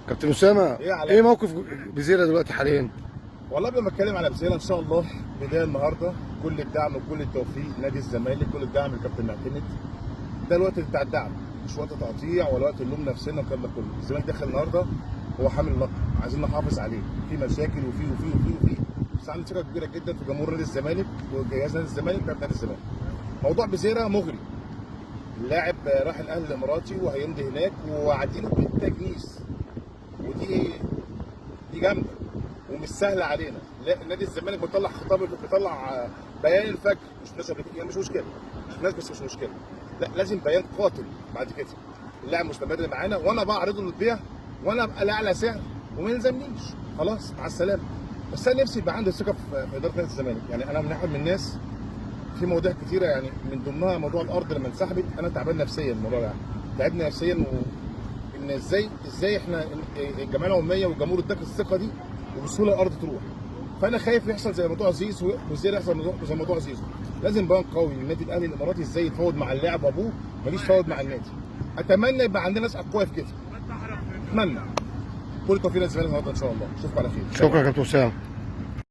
كابتن اسامة، ايه يا علاء؟ ايه موقف بزيرة دلوقتي حاليا؟ والله قبل ما اتكلم على بزيرة، ان شاء الله بداية النهارده كل الدعم وكل التوفيق لنادي الزمالك، كل الدعم لكابتن معتمد. ده الوقت بتاع الدعم، مش وقت تقطيع ولا وقت نلوم نفسنا والكلام ده كله. الزمالك دخل النهارده هو حامل اللقب، عايزين نحافظ عليه. في مشاكل وفي وفي وفي وفي، بس عندي ثقة كبيرة جدا في جمهور نادي الزمالك وجهاز نادي الزمالك وكابتن نادي الزمالك. موضوع بزيرة مغري، اللاعب راح الاهلي الاماراتي وهيمضي هناك وعديله بالتجنيس، ودي دي جامدة ومش سهلة علينا. لا، نادي الزمالك بيطلع خطاب، بيطلع بيان الفجر، مش ناس يعني مش مشكلة، مش ناس بس مش مشكلة، لا لازم بيان قاتل بعد كده. اللاعب مستمر معانا وانا بعرضه للبيع وانا ابقى لاعلى سعر وما يلزمنيش، خلاص مع السلامة. بس انا نفسي يبقى عندي ثقة في ادارة نادي الزمالك. يعني انا من احد من الناس في مواضيع كتيرة، يعني من ضمنها موضوع الارض لما انسحبت انا تعبان نفسيا، الموضوع ده تعبني نفسيا، ان ازاي احنا الجمعية العمومية والجمهور اداك الثقة دي وبسهوله الارض تروح. فانا خايف يحصل زي موضوع زيزو، وازاي يحصل زي موضوع زيزو. لازم بيان قوي للنادي الاهلي الاماراتي، ازاي يتفاوض مع اللاعب وابوه، ماليش فاوض مع النادي. اتمنى يبقى عندنا ناس اقوياء في كده، اتمنى. كل التوفيق للزمالك النهارده ان شاء الله، اشوفكم على خير. شكرا يا كابتن اسامة.